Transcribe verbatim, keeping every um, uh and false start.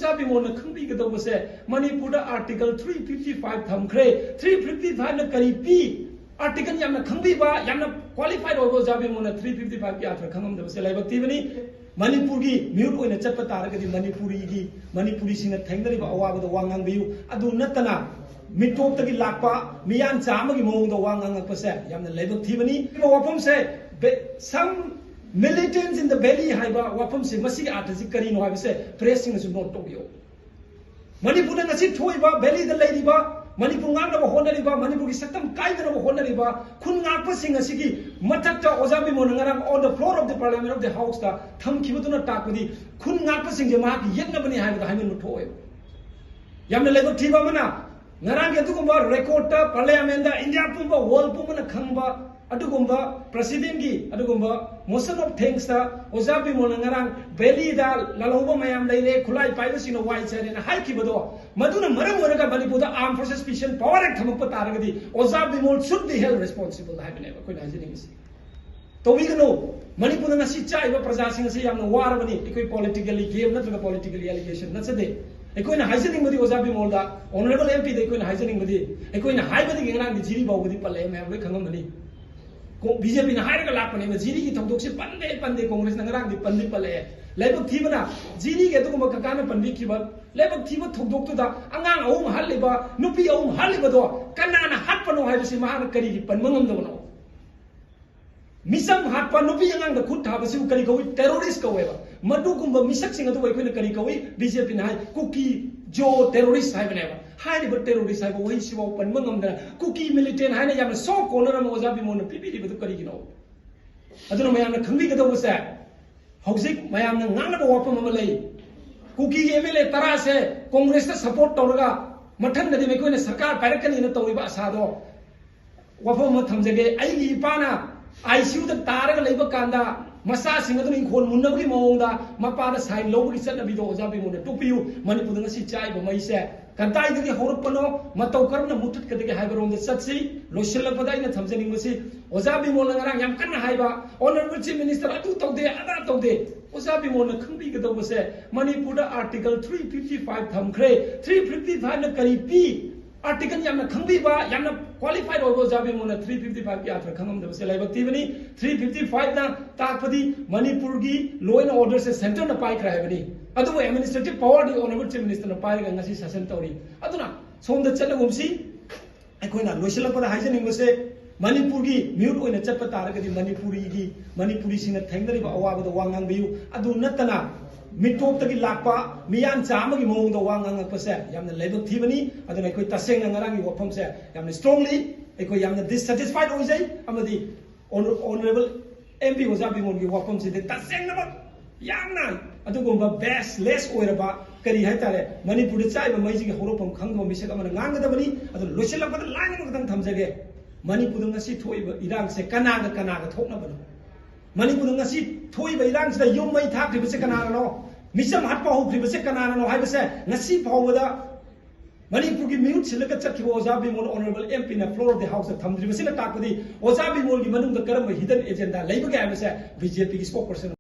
ꯑꯣꯖꯥ ꯕꯤꯃꯣꯜꯅ ꯈꯪꯕꯤꯒꯗꯧꯕꯁꯦ, ꯃꯅꯤꯄꯨꯔꯗ Article three fifty five ꯊꯝꯈ꯭ꯔꯦ꯫ Three fifty five ꯅ ꯀꯔꯤ ꯄꯤ? Article ꯌꯥꯝꯅ ꯈꯪꯕꯤꯕ, ꯌꯥꯝꯅ qualified ꯑꯣꯏꯕ ꯑꯣꯖꯥ ꯕꯤꯃꯣꯜꯅ three fifty five ꯀꯤ ꯑꯥꯔꯊ ꯈꯪꯉꯝꯗꯕꯁꯦ ꯂꯥꯏꯕꯛ ꯊꯤꯕꯅꯤ꯫ ꯃꯅꯤꯄꯨꯔꯒꯤ ꯃꯤꯍꯨꯠ ꯑꯣꯏꯅ ꯆꯠꯄ ꯇꯥꯔꯒꯗꯤ ꯃꯅꯤꯄꯨꯔꯤꯒꯤ, ꯃꯅꯤꯄꯨꯔꯤꯁꯤꯡꯅ ꯊꯦꯡꯅꯔꯤꯕ ꯑꯋꯥꯕꯗꯣ ꯋꯥ ꯉꯥꯡꯕꯤꯌꯨ꯫ ꯑꯗꯨ ꯅꯠꯇꯅ ꯃꯤꯇꯣꯞꯇꯒꯤ ꯂꯥꯛꯄ, ꯃꯤꯌꯥꯟꯆꯥ ꯑꯃꯒꯤ ꯃꯑꯣꯡꯗ ꯋꯥ ꯉꯥꯡꯉꯛꯄꯁꯦ ꯌꯥꯝꯅ ꯂꯥꯏꯕꯛ ꯊꯤꯕꯅꯤ꯫ ꯋꯥꯐꯝꯁꯦ, Bay-, some militants in the valley ꯍꯥꯏꯕ ꯋꯥꯐꯝꯁꯦ, ꯃꯁꯤꯒꯤ ꯑꯥꯔꯊꯁꯤ ꯀꯔꯤꯅꯣ ꯍꯥꯏꯕꯁꯦ ꯄ꯭ꯔꯦꯁꯁꯤꯡꯅꯁꯨ ꯅꯣꯠ ꯇꯧꯕꯤꯌꯨ꯫ ꯃꯅꯤꯄꯨꯔꯗ ꯉꯁꯤ ꯊꯣꯛꯏꯕ, ꯚꯦꯂꯤꯗ ꯂꯩꯔꯤꯕ, ꯃꯅꯤꯄꯨꯔ ꯉꯥꯛꯅꯕ ꯍꯣꯠꯅꯔꯤꯕ, ꯃꯅꯤꯄꯨꯔꯒꯤ ꯁꯛꯇꯝ ꯀꯥꯏꯗꯅꯕ ꯍꯣꯠꯅꯔꯤꯕ ꯈꯨꯟ ꯉꯥꯛꯄꯁꯤꯡ ꯑꯁꯤꯒꯤ ꯃꯊꯛꯇ ꯑꯣꯖꯥ ꯕꯤꯃꯣꯜꯅ ꯉꯔꯥꯡ on the floor of the parliament of the house ꯇ ꯊꯝꯈꯤꯕꯗꯨꯅ ꯇꯥꯛꯄꯗꯤ ꯈꯨꯟ ꯉꯥꯛꯄꯁꯤꯡꯁꯦ ꯃꯍꯥꯛꯀꯤ ꯌꯦꯛꯅꯕꯅꯤ ꯍꯥꯏꯕꯗ ꯍꯥꯏꯃꯟꯕ ꯊꯣꯛꯑꯦꯕ꯫ ꯌꯥꯝꯅ ꯂꯥꯏꯕꯛ ꯊꯤꯕ ꯑꯃꯅ, ꯉꯔꯥꯡꯒꯤ ꯑꯗꯨꯒꯨꯝꯕ record ꯇ parliament ꯇ ꯏꯟꯗꯤꯌꯥ ꯄꯨꯝꯕ, world ꯄꯨꯝꯕꯅ ꯈꯪꯕ ꯑꯗꯨꯒꯨꯝꯕ president ꯀꯤ ꯑꯗꯨꯒꯨꯝꯕ motion of thanks ꯇ ꯑꯣꯖꯥ ꯕꯤꯃꯣꯜꯅ ꯉꯔꯥꯡ ꯚꯦꯂꯤꯗ ꯂꯥꯜꯍꯧꯕ ꯃꯌꯥꯝ ꯂꯩꯔꯦ, ꯈꯨꯠꯂꯥꯏ ꯄꯥꯏꯕꯁꯤꯡꯅ ꯋꯥꯏ ꯆꯥꯏꯔꯦꯅ ꯍꯥꯏꯈꯤꯕꯗꯣ, ꯃꯗꯨꯅ ꯃꯔꯝ ꯑꯣꯏꯔꯒ ꯃꯅꯤꯄꯨꯔꯗ Armed Forces Special Power Act ꯊꯝꯃꯛꯄ ꯇꯥꯔꯒꯗꯤ ꯑꯣꯖꯥ Bimol should be held responsible ꯍꯥꯏꯕꯅꯦꯕ ꯑꯩꯈꯣꯏꯅ ꯍꯥꯏꯖꯅꯤꯡꯉꯤꯁꯤ꯫ ꯇꯧꯕꯤꯒꯅꯨ꯫ ꯃꯅꯤꯄꯨꯔꯗ ꯉꯁꯤ ꯆꯥꯛꯏꯕ ꯄ꯭ꯔꯖꯥꯁꯤꯡ ꯑꯁꯤ ꯌꯥꯝꯅ ꯋꯥꯔꯕꯅꯤ꯫ ꯑꯩꯈꯣꯏ political game ꯅꯠꯇ꯭ꯔꯒ political allegation ꯅꯠꯆꯗꯦ꯫ ꯑꯩꯈꯣꯏꯅ ꯍꯥꯏꯖꯅꯤꯡꯕꯗꯤ ꯑꯣꯖꯥ ꯕꯤꯃꯣꯜꯗ, honourable M P ꯗ ꯑꯩꯈꯣꯏꯅ ꯍꯥꯏꯖꯅꯤꯡꯕꯗꯤ, ꯑꯩꯈꯣꯏꯅ ꯍꯥꯏꯕꯗꯒꯤ ꯉꯔꯥꯡꯗꯤ ꯖꯤꯔꯤ ꯐꯥꯎꯕꯗꯤ ꯄꯜꯂꯛꯑꯦ, ꯃꯌꯥꯝ ꯂꯣꯏ ꯈꯪꯉꯝꯃꯅꯤ꯫ ꯀꯣ-, ꯕꯤ ꯖꯦ ꯄꯤꯅ ꯍꯥꯏꯔꯒ ꯂꯥꯛꯄꯅꯦꯕ, ꯖꯤꯔꯤꯒꯤ ꯊꯧꯗꯣꯛꯁꯤ ꯄꯟꯗꯦ, ꯄꯟꯗꯦ, ꯀꯣꯡꯒ꯭ꯔꯦꯁꯅ ꯉꯔꯥꯡꯗꯤ ꯄꯟꯗꯤ ꯄꯜꯂꯛꯑꯦ꯫ ꯂꯥꯏꯕꯛ ꯊꯤꯕꯅ ꯖꯤꯔꯤꯒꯤ ꯑꯗꯨꯒꯨꯝꯕ ꯀꯀꯥꯅ ꯄꯟꯕꯤꯈꯤꯕ ꯂꯥꯏꯕꯛ ꯊꯤꯕ ꯊꯧꯗꯣꯛꯇꯨꯗ ꯑꯉꯥꯡ ꯑꯍꯨꯝ ꯍꯥꯠꯂꯤꯕ, ꯅꯨꯄꯤ ꯑꯍꯨꯝ ꯍꯥꯠꯂꯤꯕꯗꯣ ꯀꯅꯥꯅ ꯍꯥꯠꯄꯅꯣ ꯍꯥꯏꯕꯁꯤ ꯃꯍꯥꯛꯅ ꯀꯔꯤꯒꯤ ꯄꯟꯕ ꯉꯝꯗꯕꯅꯣ? ꯃꯤꯆꯝ ꯍꯥꯠꯄ, ꯅꯨꯄꯤ ꯑꯉꯥꯡꯗ ꯈꯨꯠ ꯊꯥꯕꯁꯤꯕꯨ ꯀꯔꯤ ꯀꯧꯏ? Terrorist ꯀꯧꯋꯦꯕ꯫ ꯃꯗꯨꯒꯨꯝꯕ ꯃꯤꯁꯛꯁꯤꯡ ꯑꯗꯨꯕꯨ ꯑꯩꯈꯣꯏꯅ ꯀꯔꯤ ꯀꯧꯏ? ꯕꯤ ꯖꯦ ꯄꯤꯅ ꯍꯥꯏ, ꯀꯨꯀꯤ ꯖꯣ terrorist ꯍꯥꯏꯕꯅꯦꯕ꯫ ꯍꯥꯏꯔꯤꯕ terrorist ꯍꯥꯏꯕ ꯋꯥꯍꯩꯁꯤꯐꯥꯎ ꯄꯟꯕ ꯉꯝꯗꯅ ꯀꯨꯀꯤ militant ꯍꯥꯏꯅ ꯌꯥꯝꯅ soft corner ꯑꯃ ꯑꯣꯖꯥ ꯕꯤꯃꯣꯜꯅ ꯄꯤꯕꯤꯔꯤꯕꯗꯨ ꯀꯔꯤꯒꯤꯅꯣ? ꯑꯗꯨꯅ ꯃꯌꯥꯝꯅ ꯈꯪꯕꯤꯒꯗꯧꯕꯁꯦ, ꯍꯧꯖꯤꯛ ꯃꯌꯥꯝꯅ ꯉꯥꯡꯅꯕ ꯋꯥꯐꯝ ꯑꯃ ꯂꯩ꯫ ꯀꯨꯀꯤꯒꯤ M L A ꯇꯔꯥꯁꯦ ꯀꯣꯡꯒ꯭ꯔꯦꯁꯇ support ꯇꯧꯔꯒ ꯃꯊꯪꯗꯗꯤ ꯃꯈꯣꯏꯅ ꯁꯔꯀꯥꯔ ꯄꯥꯏꯔꯛꯀꯅꯤꯅ ꯇꯧꯔꯤꯕ ꯑꯁꯥꯗꯣ, ꯋꯥꯐꯝ ꯑꯃ ꯊꯝꯖꯒꯦ꯫ ꯑꯩꯒꯤ ꯏꯄꯥꯅ I C U ꯗ ꯇꯥꯔꯒ ꯂꯩꯕ ꯀꯥꯟꯗ ꯃꯆꯥꯁꯤꯡ ꯑꯗꯨꯅ ꯏꯪꯈꯣꯜ ꯃꯨꯟꯅꯕꯒꯤ ꯃꯑꯣꯡꯗ ꯃꯄꯥꯗ sign ꯂꯧꯕꯒꯤ ꯆꯠꯅꯕꯤꯗꯣ ꯑꯣꯖꯥ ꯕꯤꯃꯣꯜꯅ ꯇꯣꯛꯄꯤꯌꯨ꯫ ꯃꯅꯤꯄꯨꯔꯗ ꯉꯁꯤ ꯆꯥꯛꯏꯕ ꯃꯩꯁꯦ ꯀꯗꯥꯏꯗꯒꯤ ꯍꯧꯔꯛꯄꯅꯣ, ꯃꯇꯧ ꯀꯔꯝꯅ ꯃꯨꯊꯠꯀꯗꯒꯦ ꯍꯥꯏꯕꯔꯣꯝꯗ ꯆꯠꯁꯤ꯫ ꯂꯣꯏꯁꯤꯜꯂꯛꯄꯗ ꯑꯩꯅ ꯊꯝꯖꯅꯤꯡꯕꯁꯤ, ꯑꯣꯖꯥ ꯕꯤꯃꯣꯜꯅ ꯉꯔꯥꯡ ꯌꯥꯝ ꯀꯟꯅ ꯍꯥꯏꯕ, Honorable Chief Minister ꯑꯗꯨ ꯇꯧꯗꯦ, ꯑꯗꯥ ꯇꯧꯗꯦ꯫ ꯑꯣꯖꯥ ꯕꯤꯃꯣꯜꯅ ꯈꯪꯕꯤꯒꯗꯧꯕꯁꯦ, ꯃꯅꯤꯄꯨꯔꯗ Article three fifty five ꯊꯝꯈ꯭ꯔꯦ꯫ Three fifty five ꯅ ꯀꯔꯤ ꯄꯤ? Article ꯌꯥꯝꯅ ꯈꯪꯕꯤꯕ, ꯌꯥꯝꯅ qualified ꯑꯣꯏꯕ ꯑꯣꯖꯥ ꯕꯤꯃꯣꯜꯅ three fifty five ꯀꯤ ꯑꯥꯔꯊ ꯈꯪꯉꯝꯗꯕꯁꯦ ꯂꯥꯏꯕꯛ ꯊꯤꯕꯅꯤ꯫ Three fifty five ꯅ ꯇꯥꯛꯄꯗꯤ ꯃꯅꯤꯄꯨꯔꯒꯤ law and order say centre ꯅ ꯄꯥꯏꯈ꯭ꯔꯦ ꯍꯥꯏꯕꯅꯤ꯫ ꯑꯗꯨꯕꯨ administrative power ꯗꯤ Honorable Chief Minister ꯅ ꯄꯥꯏꯔꯒ ꯉꯁꯤ ꯁꯥꯁꯟ ꯇꯧꯔꯤ꯫ ꯑꯗꯨꯅ ꯁꯣꯝꯗ ꯆꯠꯂꯒꯨꯝꯁꯤ꯫ ꯑꯩꯈꯣꯏꯅ ꯂꯣꯏꯁꯤꯜꯂꯛꯄꯗ ꯍꯥꯏꯖꯅꯤꯡꯕꯁꯦ, ꯃꯅꯤꯄꯨꯔꯒꯤ ꯃꯤꯍꯨꯠ ꯑꯣꯏꯅ ꯆꯠꯄ ꯇꯥꯔꯒꯗꯤ ꯃꯅꯤꯄꯨꯔꯤꯒꯤ, ꯃꯅꯤꯄꯨꯔꯤꯁꯤꯡꯅ ꯊꯦꯡꯅꯔꯤꯕ ꯑꯋꯥꯕꯗ ꯋꯥ ꯉꯥꯡꯕꯤꯌꯨ꯫ ꯑꯗꯨ ꯅꯠꯇꯅ ꯃꯤꯇꯣꯞꯇꯒꯤ ꯂꯥꯛꯄ ꯃꯤꯌꯥꯟꯆꯥ ꯑꯃꯒꯤ ꯃꯑꯣꯡꯗ ꯋꯥ ꯉꯥꯡꯉꯛꯄꯁꯦ ꯌꯥꯝꯅ ꯂꯥꯏꯕꯛ ꯊꯤꯕꯅꯤ꯫ ꯑꯗꯨꯅ ꯑꯩꯈꯣꯏ ꯇꯁꯦꯡꯅ ꯉꯔꯥꯡꯒꯤ ꯋꯥꯐꯝꯁꯦ ꯌꯥꯝꯅ strongly ꯑꯩꯈꯣꯏ ꯌꯥꯝꯅ dissatisfied ꯑꯣꯏꯖꯩ, ꯑꯃꯗꯤ Honor-, Honorable M P ꯑꯣꯖꯥ ꯕꯤꯃꯣꯜꯒꯤ ꯋꯥꯐꯝꯁꯤꯗꯤ ꯇꯁꯦꯡꯅꯃꯛ ꯌꯥꯝꯅ ꯑꯗꯨꯒꯨꯝꯕ baseless ꯑꯣꯏꯔꯕ, ꯀꯔꯤ ꯍꯥꯏꯇꯥꯔꯦ, ꯃꯅꯤꯄꯨꯔꯗ ꯆꯥꯛꯏꯕ ꯃꯩꯁꯤꯒꯤ ꯍꯧꯔꯛꯐꯝ ꯈꯪꯗꯕ ꯃꯤꯁꯛ ꯑꯃꯅ ꯉꯥꯡꯒꯗꯕꯅꯤ꯫ ꯑꯗꯨꯅ ꯂꯣꯏꯁꯤꯜꯂꯛꯄꯗ line ꯑꯃꯈꯛꯇꯪ ꯊꯝꯖꯒꯦ꯫ ꯃꯅꯤꯄꯨꯔꯗ ꯉꯁꯤ ꯊꯣꯛꯏꯕ ꯏꯔꯥꯡꯁꯦ ꯀꯅꯥꯒ ꯀꯅꯥꯒ ꯊꯣꯛꯅꯕꯅꯣ? ꯃꯅꯤꯄꯨꯔꯗ ꯉꯁꯤ ꯊꯣꯛꯏꯕ ꯏꯔꯥꯡꯁꯤꯗ ꯌꯨꯝ ꯃꯩ ꯊꯥꯈ꯭ꯔꯤꯕꯁꯦ ꯀꯅꯥꯅꯅꯣ? ꯃꯤꯆꯝ ꯍꯥꯠꯄ ꯍꯧꯈ꯭ꯔꯤꯕꯁꯦ ꯀꯅꯥꯅꯅꯣ ꯍꯥꯏꯕꯁꯦ ꯉꯁꯤ ꯐꯥꯎꯕꯗ ꯃꯅꯤꯄꯨꯔꯒꯤ ꯃꯤꯍꯨꯠ ꯁꯤꯜꯂꯒ ꯆꯠꯈꯤꯕ ꯑꯣꯖꯥ ꯕꯤꯃꯣꯜ Honorable M P ꯅ floor of the house ꯇ ꯊꯝꯗ꯭ꯔꯤꯕꯁꯤꯅ ꯇꯥꯛꯄꯗꯤ ꯑꯣꯖꯥ ꯕꯤꯃꯣꯜꯒꯤ ꯃꯅꯨꯡꯗ ꯀꯔꯝꯕ hidden agenda ꯂꯩꯕꯒꯦ ꯍꯥꯏꯕꯁꯦ B J P ꯒꯤ spokesperson